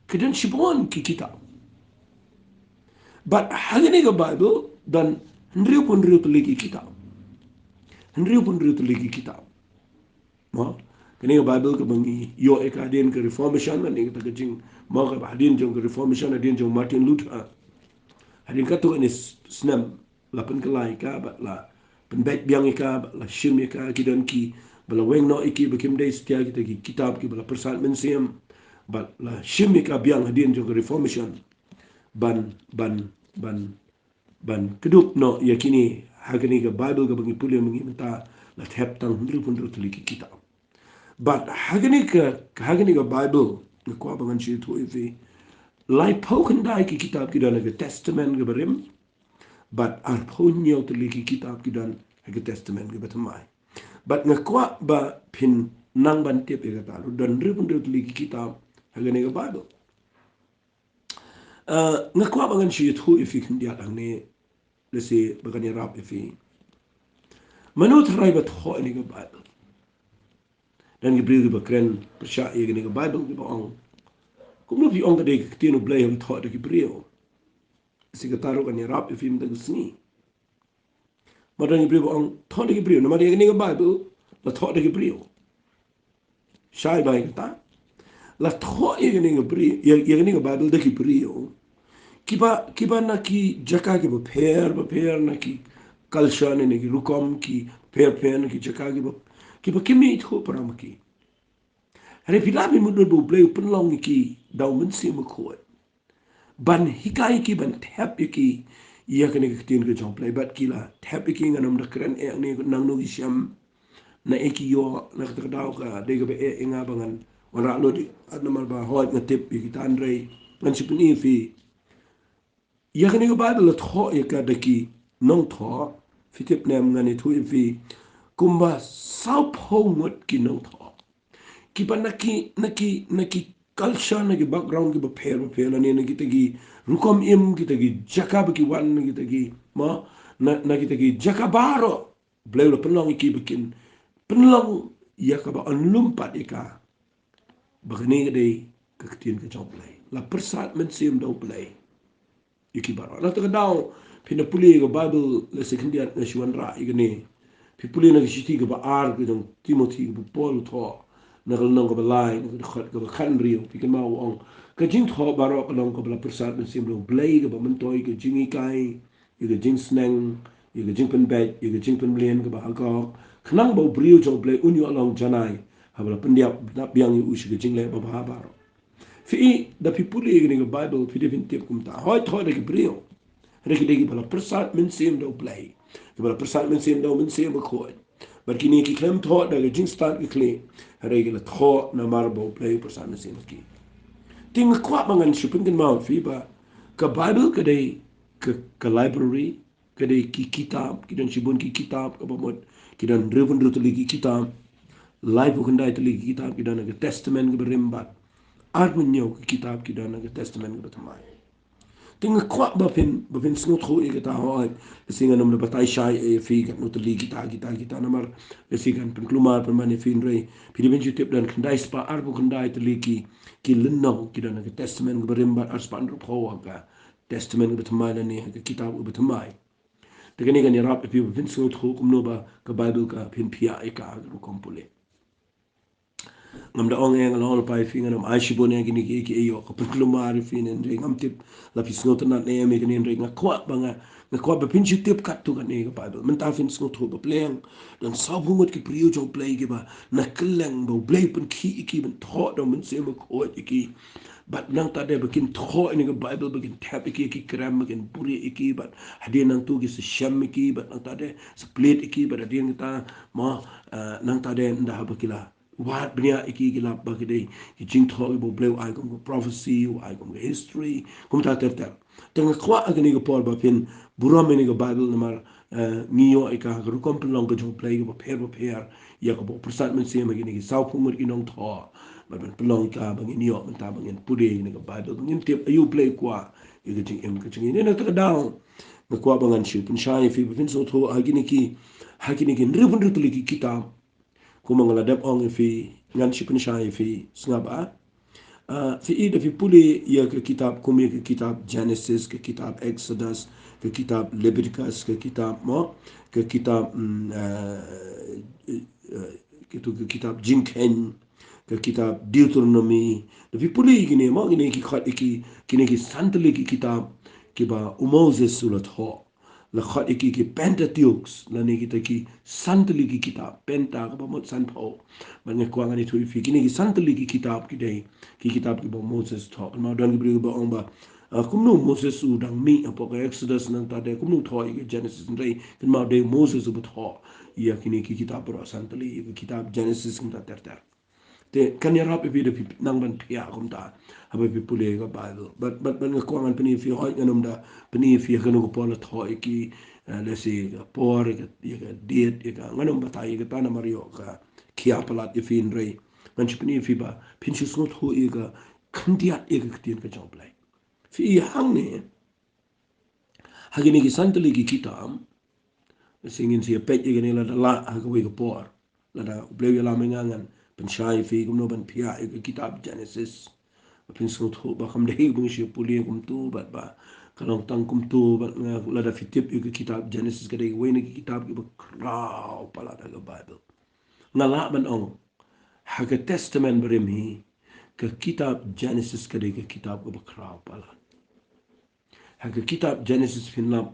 ka don shibun ki kitab. Bad ha kane ka Baibl don hynriewphew hynriew tylli ki kitab. Hynriewphew hynriew tylli ki kitab. Mo, kane ka Baibl kaba ngi ïoh ïa ka hadien ka Reformation, hadien kata ka jing, mo, kaba hadien jong ka Reformation, hadien jong Martin Luther. Hadien katto katne s-, snem la pynkylla ïa ka, bad la pynbeit biang ïa ka, bad la shim ïa ka, ki don kiba la weng noh ïa ki ba kim dei satia kita ki kitab kiba la pyrsad mynsiem, bad la shim ïa ka biang hadien jong ka Reformation. Ban, ban, ban ban kdup noh ïa kine, ha kane ka Baibl kaba ngi pule mynta, la thep tang hynriewphew hynriew tylli ki kitab. Bad ha kane ka, ha kane ka Baibl, nga kwah ba ngan shu ïathuh ïa phi, laiphew khyndai ki kitab ki don ha ka Testament kaba rim, bad arphew hynñiew tylli ki kitab ki don ha ka Testament kaba thymmai. Bad nga kwah ba phin nang ban tip ïa kata. Don hynriew hynriew tylli ki kitab ha kane ka Baibl. Ah, nga kwah ba ngan shu ïathuh ïa phi khyndiat hangne, lehse ba kan ïarap ïa phi. Mano tharai ba thoh ïa kane ka Baibl? Don ki briew kiba kren pyrshah ïa kane ka Baibl kiba ong, kumno phi ong ka dei ka ktien U Blei haba thoh da ki briew? Lehse kata ruh kan ïarap ïa phi mynta ka sngi. Namar don ki briew ba ong thoh da ki briew, namar ïa kane ka Baibl la thoh da ki briew. Shai ba ïa kata, la thoh ïa kane ka briew, ïa, ïa kane ka Baibl da ki briew kiba, kiba na ki jaka kiba pher bapher, na ki culture ne na ki rukom ki pher bapher, na ki jaka kiba, kiba kim ïathuh para ma ki. Hynrei phi lah ban mutdur ba U Blei u pynlong ïa ki da U Mynsiem Bakhuid ban hikai ïa ki, ban thep ïa ki ïa kane ka ktien ka jong U Blei, bad ki la thep ïa ki. Ngan ym da kren eh hangne nangno ki shem, na eh ki ïoh, na kata ka daw ka dei kaba eh ïa nga ba ngan wanrah lut, namar ba hooid nga tip ïa kita, hynrei ngan shu pyni ïa phi. Ïa kane ka Baibl la thoh ïa ka da ki nongthoh. Phi tip ne em, ngan ïathuh ïa phi, kumba sawphew ngut ki nongthoh kiba na ki, na ki, na ki culture, na ki background kiba pher bapher, lane na kita ki rukom im, kita ki jaka ba ki wan, na kita ki, mo, na, na kita ki jaka baroh, Blei u la pynlong ïa ki ba kin pynlong ïa kaba yn lum pat ïa ka ba kane ka dei ka ktien ka jong U Blei. La pyrsad mynsiem da U Blei ïa ki baroh. Na kata ka daw, phin da pule ïa ka Baibl, lehse khyndiat nga shu wanrah ïa kane. Phi pule na ka shithi kaba ar ka jong u Timothi kaba u Paul u thoh, na ka lynnong kaba lai, na ka dkhot kaba khathynriew, phi kynmaw u ong, ka jingthoh baroh ka long kaba la pyrsad mynsiem da U Blei, kaba myntoi ïa ka jinghikai, ïa ka jingsneng, ïa ka jingpynbeit, ïa ka jingpynmlien kaba ha gok, khnang ba u briew jong U Blei un ïoh long janai haba la pyndiap, dap biang ïa u sha ka jingleh babha baroh. Phi i, da phi pule ïa kane ka Baibl, phi dei phin tip kumta. Hooid, thoh da ki briew, hynrei ki dei kiba la pyrsad mynsiem da U Blei, kiba la pyrsad mynsiem da U Mynsiem Bakhuid. Bad kine ki khlem thoh da ka jingstad ka khlieh, hynrei ki la thoh namar ba U Blei u pyrsad mynsiem ïa ki. Te nga kwah ba ngan shu pynkynmaw ïa phi ba ka Baibl ka dei ka, ka library, ka dei ki kitab, ki don shibun ki kitab, kaba mut ki don hynriew hynriew tylli ki kitab, laiphew khyndai tylli ki kitab ki don ha ka Testament kaba rim, bad arphew hynñiew ki kitab ki don ha ka Testament kaba thymmai. Te nga kwah ba phin, ba phin sngewthuh ïa kata, hooid, lehse ngan ym da batai shai ïa phi katno tylli kita, kita, kita, namar lehse kan pynkulmar pynban ïa phi, hynrei phi dei ban shu tip, don khyndai spah arphew khyndai tylli ki, ki lynnong ki don ha ka Testament kaba rim, bad ar spah hynriewphew ha ka Testament kaba thymmai lane ha ka kitab kaba thymmai. Te kane kan ïarap ïa phi ba phin sngewthuh kumno ba ka Baibl ka pynphiah ïa ka ha ka rukom pule. Ngam da ong eh nga la ong lypa ïa phi, ngan ym ai shibun eh kine ki, ki ïoh ka pynkulmar ïa phi ne, hynrei ngam tip la phi sngewtynnat ne em ïa kane, hynrei nga kwah ba nga, nga kwah ba phin shu tip katto katne ka Baibl. Mynta phin sngewthuh ba pleng don sawphew ngut ki briew jong U Blei kiba na kylleng ba U Blei u pynkhih ïa ki ban thoh da U Mynsiem Bakhuid ïa ki. Bad nangta de ba kin thoh ïa kane ka Baibl, ba kin thep ïa ki ha ki krem, ba kin buhrieh ïa ki, bad hadien nangta ki sa shem ïa ki, bad nangta de sa plied ïa ki, bad hadien kata, mo, eh, nangta de ynda haba ki la wad bniah ïa ki, ki lap ba ki dei ki jingthoh kiba U Blei u ai kum ka prophecy, u ai kum ka history, kumta ter ter. Te nga kwah ha kane ka por ba phin burom ïa kane ka Baibl namar, eh, ngi ïoh ïa ka ha ka rukom pynlong ka jong U Blei kaba pher bapher, ïa kaba u pyrsad mynsiem ha kine ki sawphew ngut ki nongthoh. Bad ban pynlong ïa ka ba ngin ïoh mynta ba ngin pule ïa kane ka Baibl, ba ngin tip aïu U Blei u kwah ïa ka jingim ka jong ngi. Te na kata ka daw, nga kwah ba ngan shu pynshai ïa phi ba phin sngewthuh ha kine ki, ha kine ki hynriew hynriew tylli ki kitab. Kumba nga la dep ong ïa phi, ngan shu pynshai ïa phi, sngap ah. Ah, phi i, da phi pule ïa ka kitab, kum ïa ka kitab Genesis, ka kitab Exodus, ka kitab Leviticus, ka kitab, mo, ka kitab, mm, eh, eh, eh, kito, ka kitab Jingkheiñ, ka kitab Deuteronomy. Da phi pule ïa kine, mo, kine ki khot ïa ki, kine ki san tylli ki kitab kiba u Moses u la thoh. La khot ïa ki ki Pentateuch, lane kita ki san tylli ki kitab, penta kaba mut sanphew. Bad nga kwah ngan ïathuh ïa phi, kine ki san tylli ki kitab ki dei ki kitab kiba u Moses u thoh. Kynmaw don ki briew kiba ong ba, ah, kumno u Moses u dang mih hapoh ka Exodus, nangta de kumno u thoh ïa ka Genesis, hynrei kynmaw dei u Moses uba thoh ïa kine ki kitab baroh san tylli, ïa ka kitab Genesis, kumta ter ter. Te kan ïarap ïa phi da phi nang ban phiah kumta haba phi pule ïa ka Baibl. Bad, bad, bad nga kwah ngan pyni ïa phi, hooid, ngan ym da pyni ïa phi ha kano ka por la thoh ïa ki, eh, lehse ka por, ïa ka, ïa ka date, ïa ka, ngan ym batai ïa kata namar ïoh ka khia palat ïa phi, hynrei ngan shu pyni ïa phi ba phin shu sngewthuh ïa ka khyndiat ïa ka ktien ka jong U Blei. Phi i hangne, ha kine ki san tylli ki kitab, sngewsih ngin sa ïa peit ïa kane lada lah ha kawei ka por. Lada U Blei u ïalam ïa nga, ngan pynshai ïa phi kumno ban phiah ïa ka kitab Genesis. Ba phin sngewthuh ba kam dei ba ngi shu pule kumto bad ba ka long tang kumto, bad nga, lada phi tip ïa ka kitab Genesis ka dei kawei na ki kitab kiba khraw palat ha ka Baibl. Nga lah ban ong, ha ka Testament Barim hi, ka kitab Genesis ka dei ka kitab kaba khraw palat. Ha ka kitab Genesis phin lap,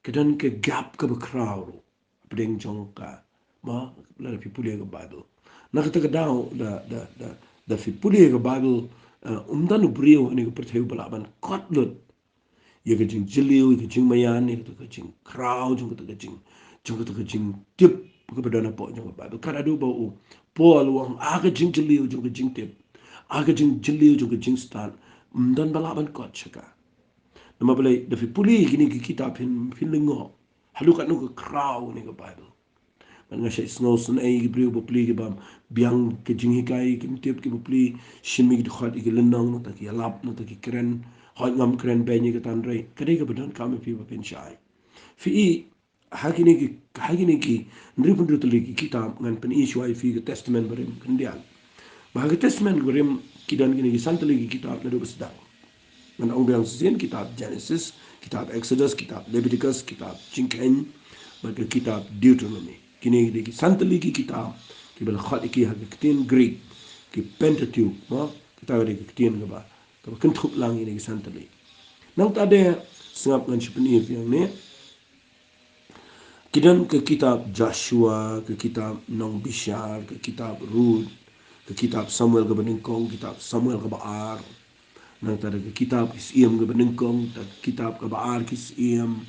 ka don ka gap kaba khraw ruh hapdeng jong ka, ma, lada phi pule ka Baibl. Na kata ka daw, da, da, da, da phi pule ka Baibl, eh, ym don u briew ha kane ka pyrthei uba lah ban kot lut ïa ka jingjylliew, ïa ka jingmaïan, ïa kata ka jingkhraw jong kata ka jing, jong kata ka jingtip kaba don hapoh jong ka Baibl. Kat haduh ba u Paul u ong, ah, ka jingjylliew jong ka jingtip, ah, ka jingjylliew jong ka jingstad, ym don ba lah ban kot sha ka. Namar balei? Da phi pule kine ki kitab phin, phin lyngngoh haduh katno ka khraw kane ka Baibl. Bad nga shait sngew sngewsih ïa ki briew bapli kiba biang ka jinghikai, kim tip, kiba pli shim ïa ki dkhot ïa ki lynnong, nangta ki ïalap, nangta ki kren, hooid ngam kren beiñ ïa kata, hynrei ka dei kaba donkam ïa phi ba phin shai. Phi i, ha kine ki, ha kine ki hynriew hynriew tylli ki kitab, ngan pyni shuwa ïa phi ka Testament Barim khyndiat. Ba ha ka Testament Barim ki don kine ki san tylli ki kitab naduh ba sdang. Ngan ong biang shisien, kitab Genesis, kitab Exodus, kitab Leviticus, kitab Jingkheiñ, bad ka kitab Deuteronomy. Kine ki dei ki san tylli ki kitab kiba la khot ïa ki ha ka ktien Greek ki Pentateuch, mo, kata ka dei ka ktien kaba, kaba kynthup lang ïa kine ki san tylli. Nangta de, sngap, ngan shu pyni ïa phi hangne. Ki don ka kitab Joshua, ka kitab Nongbishar, ka kitab Ruth, ka kitab Samuel kaba nyngkong, kitab Samuel kaba ar. Nangta da ka kitab Ki Syiem kaba nyngkong, da ka kitab kaba ar Ki Syiem.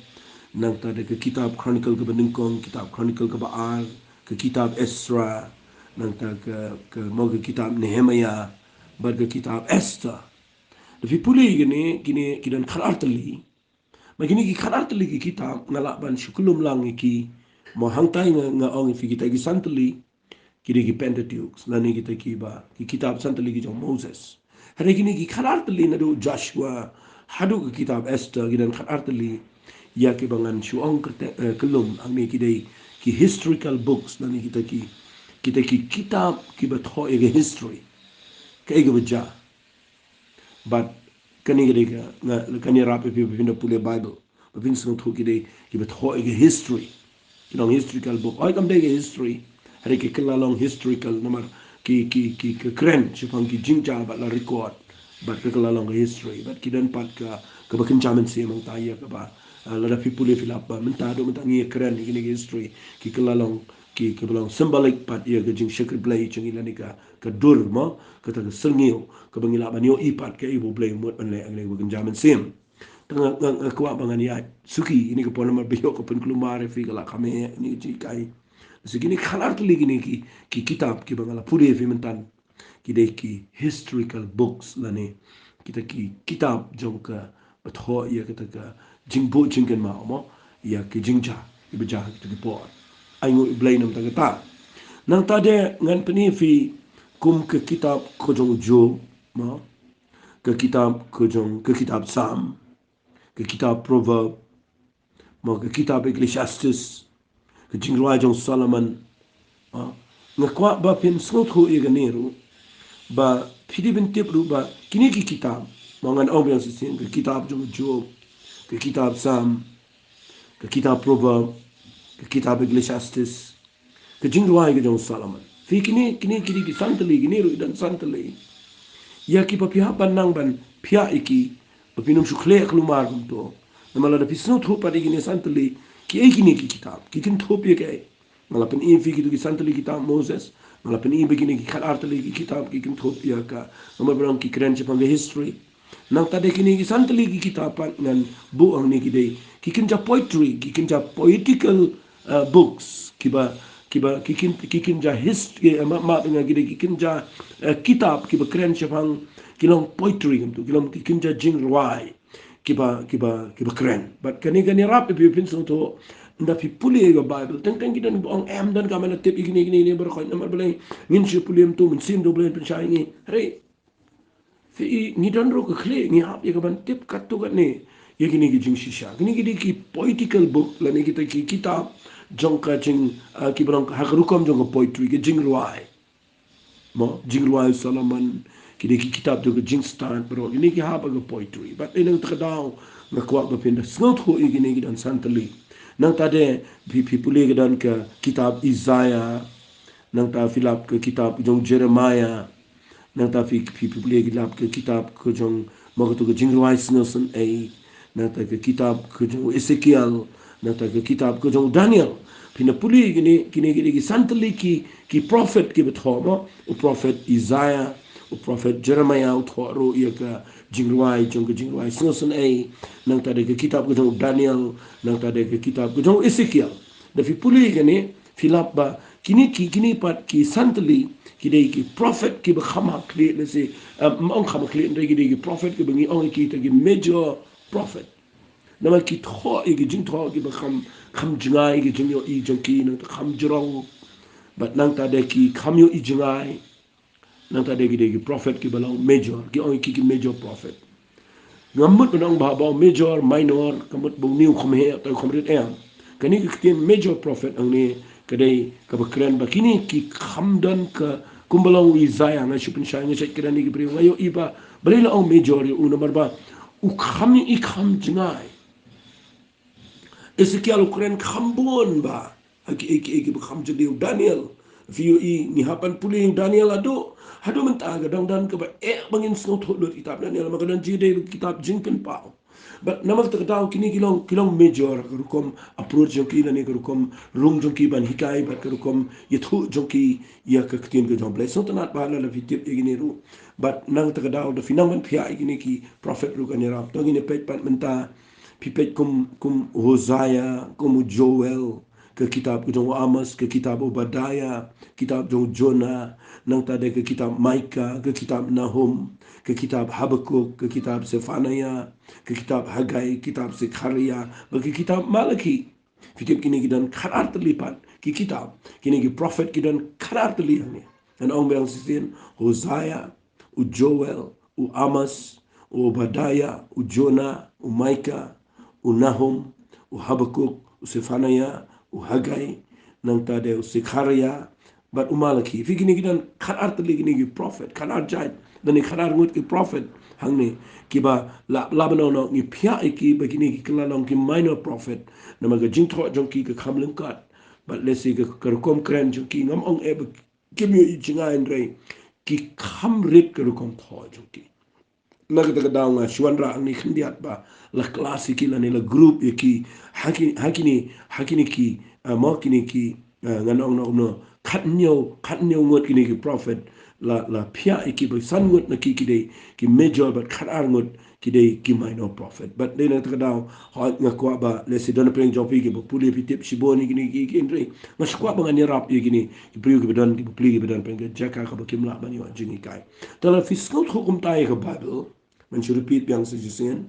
Nangta da ka kitab Chronicle kaba nyngkong, kitab Chronicle kaba ar, ka kitab Ezra. Nangta ka, ka, mo, ka kitab Nehemiah, bad ka kitab Esther. Da phi pule kine, kine ki don khatar tylli. Bad kine ki khatar tylli ki kitab nga lah ban shu kyllum lang ïa ki. Mo, hangtai nga, nga ong ïa phi kita ki san tylli ki dei ki Pentateuch, lane kita kiba, ki kitab san tylli ki jong Moses. Hynrei kine ki khatar tylli naduh Joshua haduh ka kitab Esther, ki don khatar tylli, ïa kiba ngan shu ong kyrte-, eh, kyllum hangne, ki dei ki historical books, lane kita ki, kita ki kitab kiba thoh ïa ka history. Kaei kaba jia. Bad kane ka dei ka, nga, kane ïarap ïa phi ba phin da pule Baibl, ba phin sngewthuh, ki dei kiba thoh ïa ka history. Ki long historical book. Hooid, kam dei ka history, hynrei ki kylla long historical namar ki, ki, ki, ki kren shaphang ki jingjia bad la record. Bad ki kylla long ka history. Bad ki don pat ka, kaba kynja mynsiem, hangta ïa kaba, ah, lada phi pule phi lap ba mynta, haduh mynta ngi ïakren ïa kine ki history, ki kylla long, ki, kiba long symbolic pat ïa ka jingshakri Blei jong ngi, lane ka, ka dur, mo, kata ka syrngiew kaba ngi lah ban ïohi pat kaei ba U Blei u mut ban leh ha kane kaba kynja mynsiem. Te nga, nga, nga kwah ba ngan ïaid suki ïa kane ka por namar ba ïoh ka pynkulmar ïa phi, ka la kham heh ïa kane ka jinghikai. Te kine khatar tylli kine ki, ki kitab kiba nga la pule ïa phi mynta, ki dei ki historical books, lane kita ki kitab jong kaba thoh ïa kata ka jingbuh jingkynmaw, mo, ïa ki jingjia kiba jia ha kita ki por. Ai nguh ïa U Blei namar kata. Nangta de ngan pyni ïa phi kum ka kitab ka jong u Job, mo, ka kitab ka jong, ka kitab Salm, ka kitab Proverb, mo, ka kitab Ecclesiastes, ka Jingrwai jong u Solomon. Ah, nga kwah ba phin sngewthuh ïa kane ruh, ba phi dei ban tip ruh ba kine ki kitab, mo, ngan ong biang shisien, ka kitab jong u Job, ka kitab Salm, ka kitab Proverb, ka kitab Ecclesiastes, ka Jingrwai ka jong u Solomon. Phi, kine, kine, kine ki san tylli, kine ruh ki don san tylli. Ïa kiba phi hap ban nang ban phiah ïa ki, ba phin ym shu khleh kulmar kumto. Namar lada phi sngewthuh pat ïa kine san tylli, kiei kine ki kitab, ki kynthup ïa kaei. Nga la pyni ïa phi kito ki san tylli kitab Moses, nga la pyni ïa phi kine ki khatar tylli ki kitab, ki kynthup ïa ka, namar ba dang ki kren shaphang ka history. Nangta de kine ki san tylli ki kitab pat ngan buh hangne, ki dei ki kynja poetry, ki kynja poetical, uh, books, kiba, kiba, ki kyn-, ki kynja hist-, eh, ma, ma, nga, ki dei ki kynja, eh, kitab kiba kren shaphang, ki long poetry kumto, ki long ki kynja jingrwai kiba, kiba, kiba kren. Bad kane, kane ïarap ïa phi ba phin sngewthuh, Nda phi pule ïa ka Bible, teng teng ki don ba ong em, don ka mena tip ïa kine kine kine baroh, namar balei ngin shu pule, mynta mynsiem u Blei un pynshai ïa ngi. Hynrei phi i, ngi don ruh ka khlieh, ngi hap ïa ka ban tip katto katne ïa kine ki jingshisha. Kine ki dei ki poetical book, lane kita ki kitab jong ka jing, ah, kiba long ha ka rukom jong ka poetry, ka jingrwai. Mo, jingrwai Solomon, ki dei ki kitab jong ka jingstad baroh, kine ki hap ha ka poetry. Bad dei nangta ka daw nga kwah ba phin da sngewthuh ïa kine ki don san tylli. Nangta de phi, phi pule ka don ka kitab Isaiah, nangta phi lap ka kitab jong Jeremiah, nangta phi, phi, phi pule ka lap ka kitab ka jong, mo, kato ka jingrwai sngewsynei, nangta ka kitab ka jong Ezekiel, nangta ka kitab ka jong Daniel. Phin da pule kine, kine, kine ki san tylli ki, ki prophet kiba thoh, mo, u prophet Isaiah, u prophet Jeremiah u thoh ruh ïa ka jingrwai jong ka jingrwai sngewsynei, nangta de ka kitab ka jong Daniel, nangta de ka kitab ka jong Ezekiel. Da phi pule kane, phi lap ba kine ki, kine pat ki san tylli ki dei ki prophet kiba kham ha khlieh, lehse, em, ym ong kham ha khlieh, hynrei ki dei ki prophet kiba ngi ong ïa ki kita ki major prophet. Namar ki thoh ïa ki jingthoh kiba kham, kham jngai ïa ki jingïohi jong ki, nangta kham jrong. Bad nangta de ki kham ïohi jngai. Nangta de ki dei ki prophet kiba long major, ki ong ïa ki ki major prophet. Ngam mut ban ong ba, ba major, minor, ka mut ba une u kham heh, utai u kham rit, em. Kane ka ktien major prophet hangne ka dei kaba kren ba kine ki kham don ka, kumba long u Isaiah, nga shu pynshai, nga shait kren ïa ki briew, nga ïohi ba balei la ong major ïa u, namar ba u kham ïohi, kham jngai. Ezekiel u kren kham bun ba ha kiei kiei kiba kham jylliew. Daniel, phi ïohi, ngi hap ban pule ïa u Daniel haduh, haduh mynta ka dang don kaba eh ba ngin sngewthuh lut ïa kitab Daniel, namar ka don jingïadei bad kitab Jingpynpaw. Bad namar kata ka daw kine ki long, ki long major ha ka rukom approach jong ki lane ka rukom rung jong ki ban hikai bad ka rukom ïathuh jong ki ïa ka ktien ka jong U Blei. Sngewtynnat ba lada phi tip ïa kine ruh. Bad nangta ka daw da phi nang ban phiah ïa kine ki prophet ruh kan ïarap. To ngin ïa peit pat mynta, phi peit kum, kum u Hosea, kum u Joel, ka kitab ka jong u Amos, ka kitab u Obadiah, kitab jong u Jonah, nangta de ka kitab Micah, ka kitab Nahum, ka kitab Habakkuk, ka kitab Zephaniah, ka kitab Haggai, kitab Zechariah, bad ka kitab Malaki. Phi tip kine ki don khatar tylli pat ki kitab, kine ki prophet ki don khatar tylli hangne. Ngan ong biang shisien, Hosea, u Joel, u Amos, u Obadiah, u Jonah, u Micah, u Nahum, u Habakkuk, u Zephaniah, u Haggai, nangta de u Zechariah, bad u Malaki. Phi, kine ki don khatar tylli kine ki prophet, khatar jait, lane khatar ngut ki prophet hangne, kiba la, la ban ong ngi phiah ïa ki ba kine ki kylla long ki minor prophet. Namar ka jingthoh jong ki ka kham lyngkot. Bad lehse ka, ka rukom kren jong ki, ngam ong eh ba kim ïohi jngai, hynrei ki kham rit ka rukom thoh jong ki. Na kata ka daw nga shu wanrah hangne khyndiat ba la class ïa ki lane la group ïa ki ha ki, ha kine, ha kine ki, ah, mo, kine ki, ah, ngan ong noh kumno, khathynñiew, khathynñiew ngut kine ki prophet, la, la phiah ïa ki ba san ngut na ki ki dei ki major bad khatar ngut ki dei ki minor prophet. Bad dei na kata ka daw, hooid nga kwah ba lehse don na pdeng jong phi kiba pule, phi tip shibun ïa kine ki, ki, hynrei nga shu kwah ba ngan ïarap ïa kine ki briew kiba don, kiba pule, kiba don pdeng ka jaka kaba kim lah ban ïoh jinghikai. Te lada phi sngewthuh kumta ïa ka Bible, ngan shu repeat biang sa shisien.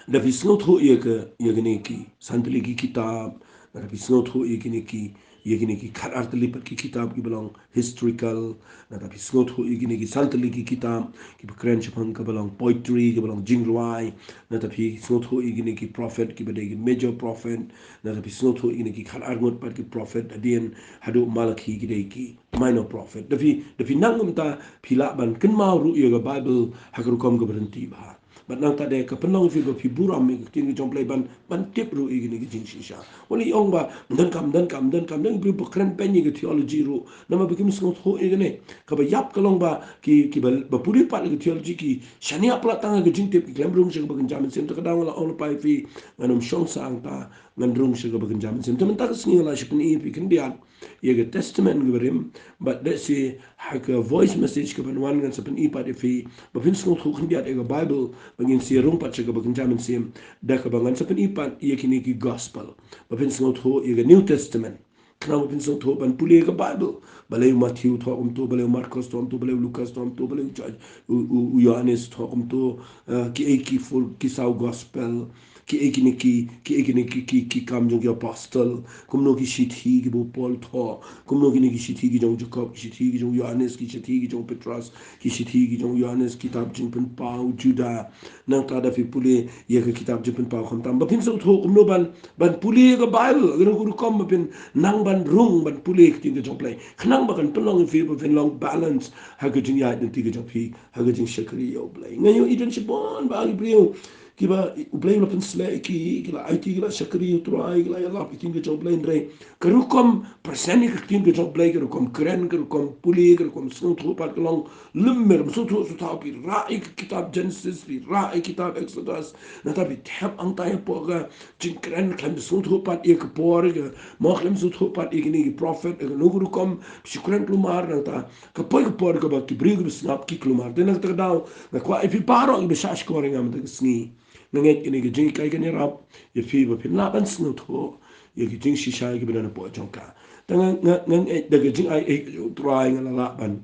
Lada phi sngewthuh ïa ka, ïa kine ki san tylli ki kitab, lada phi sngewthuh ïa kine ki, ïa kine ki khatar tylli pat ki kitab kiba long historical, lada phi sngewthuh ïa kine ki san tylli ki kitab kiba kren shaphang kaba long poetry, kaba long jingrwai, lada phi sngewthuh ïa kine ki prophet kiba dei ki major prophet, lada phi sngewthuh ïa kine ki khatar ngut pat ki prophet hadien haduh Malaki ki dei ki minor prophet. Da phi, da phi nang kumta phi lah ban kynmaw ruh ïa ka Bible ha ka rukom kaba ryntih bha. Bad nangta de ka pynlong ïa phi ba phi burom ïa ka ktien ka jong U Blei ban, ban tip ruh ïa kine ki jingshisha. Wat la ong ba ym donkam, ym donkam, ym donkam, ym donkam, ym donkam ban kren beiñ ïa ka theology ruh. Namar ba kim sngewthuh ïa kane. Kaba ïap ka long ba ki, kiba, ba pule pat ïa ka theology ki shaniah palat tang ha ka jingtip, ki khlem rung sha kaba kynja mynsiem. Te ka daw nga la ong lypa ïa phi, ngan ym shong sah hangta, ngan rung sha kaba kynja mynsiem. Te mynta ka sngi nga la shu pyni ïa phi khyndiat ïa ka Testament kaba rim, bad lehse ha ka voice message kaban wan ngan sa pyni pat ïa phi, ba phin sngewthuh khyndiat ïa ka Bible, ba ngin sa ïa rung pat sha kaba kynja mynsiem, da kaba ngan sa pyni pat ïa kine ki gospel, ba phin sngewthuh ïa ka New Testament. Khnang ba phin sngewthuh ban pule ïa ka Bible, balei u Matthew thoh kumto, balei u Markos thoh kumto, balei u Lukas thoh kumto, balei u Jo-, u, u, u Ïohannes thoh kumto, eh, kiei ki four, ki saw gospel, Ki ei kine ki, ki ei kine ki, ki, ki Kam jong ki Apostol, kumno ki shithi kiba u Paul thoh, kumno kine ki shithi ki jong u Jakob, ki shithi ki jong u Ïohannes, ki shithi ki jong u Petros, ki shithi ki jong u Ïohannes, kitab Jingpynpaw Juda. Nangta da phi pule ïa ka kitab Jingpynpaw khamtam, ba phin sngewthuh kumno ban, ban pule ïa ka Baibl ha kano ka rukom ba phin nang ban rung ban pule ïa ka ktien ka jong U Blei, khnang ba kan pynlong ïa phi ba phin long balance ha ka jingïaid lynti ka jong phi ha ka jingshakri ïa U Blei. Nga ïohi don shibun ba ki briew kiba U Blei u la pynshlur ïa ki, ki la aiti, ki la shakri ïa U Trai, ki la ïalap ïa ka ktien ka jong U Blei, hynrei ka rukom pyrshang ïa ka ktien ka jong U Blei, ka rukom kren, ka rukom pule, ka rukom sngewthuh pat ka long lem mer. Ym sngewthuh sngewthuh, phi rah ïa ka kitab Genesis, phi rah ïa ka kitab Exodus, nangta phi thep hangta hapoh ka jingkren, khlem sngewthuh pat ïa ka por, ka mo khlem sngewthuh pat ïa kine ki prophet, ïa kano ka rukom, phi shu kren kulmar, nangta ka poi ka por kaba ki briew kiba sngap ki kulmar. Te na kata ka daw nga kwah ïa phi baroh kiba shah shkor ïa nga mynta ka sngi, nga ngeit kane ka jinghikai kan ïarap ïa phi ba phin lah ban sngewthuh ïa ki jingshisha kiba don hapoh jong ka. Te nga, nga, nga ngeit da ka jingai ei ka jong U Trai nga la lah ban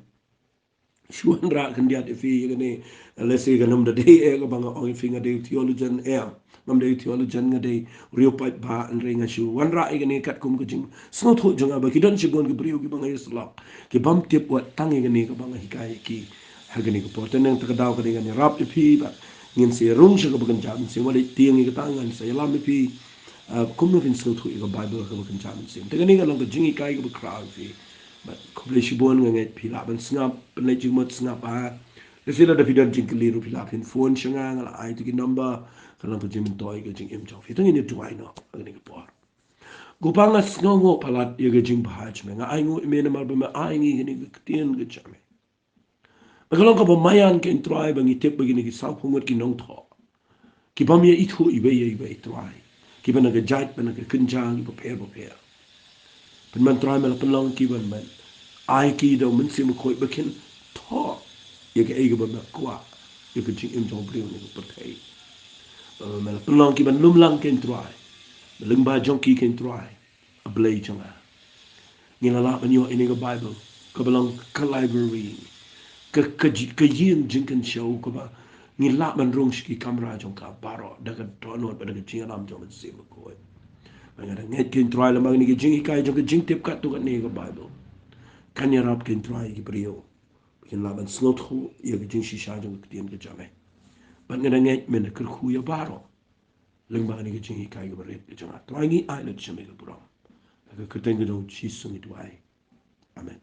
shu wanrah khyndiat ïa phi ïa kane. Lehse kan ym da dei eh kaba nga ong ïa phi nga dei theologian, eh, ngam dei theologian, nga dei u riew paidbah, hynrei nga shu wanrah ïa kane katkum ka jingsngewthuh jong nga ba ki don shibun ki briew kiba nga ïasyllok, ki bym tip wat tang ïa kane kaba nga hikai ïa ki ha kane ka por. Te na kata ka daw ka dei ngan ïarap ïa phi ba ngin sa rung sha kaba kynja mynsiem, wat leit tieng ïa kata, ngan sa ïalam ïa phi, ah, kumno phin sngewthuh ïa ka Baibl ha kaba kynja mynsiem. Te kane ka long ka jinghikai kaba khraw ïa phi. Bad khublei shibun, nga ngeit phi lah ban sngap, pynleit jingmut sngap ha. Lehse lada phi don jingkylli ruh phi lah phin phone sha nga, nga la ai ïa ki number, ka long ka jingmyntoi ka jingim jong phi. Te ngin ïa duwai noh ha kane ka por. Ko Pa, nga sngewnguh palat ïa ka jingbha jong me, nga ainguh ïa me namar ba me ai ngi kane ka ktien ka jong me. Ka long kaba maïan ko Trai ba ngi tip ba kine ki sawphew ngut ki nongthoh, ki bym ïa ithuh iwei ïa iwei Trai, kiba na ka jait, ba na ka kynja, kiba pher ba pher. Pynban Trai me la pynlong ki ban ban ai ki da u Mynsiem Bakhuid ba kin thoh ïa kaei kaba me kwah ïa ka jingim jong u briew ne ka pyrthei. Ba me la pynlong ki ban lum lang ko Trai, ba lyngba jong ki ko Trai, A Blei jong nga, ngi la lah ban ïoh ïa kane ka Baibl kaba long ka library, ka, ka, ka ïing jingkynshew kaba ngi lah ban rung sha ki kamra jong ka baroh da ka dohnud bad da ka jingïalam jong ka Mynsiem Bakhuid. Bad nga da ngeit ko Trai lem bad kane ka jinghikai jong ka jingtip katto katne ka Baibl kan ïarap ko Trai ïa ki briew ba kin lah ban sngewthuh ïa ka jingshisha jong ka ktien ka jong me. Bad nga da ngeit men da kyrkhu ïa baroh lyngba kane ka jinghikai kaba rit ka jong nga. Trai ngi ai lut sha me ka burom ha ka kyrteng ka jong U Jisu ngi duwai. Amen.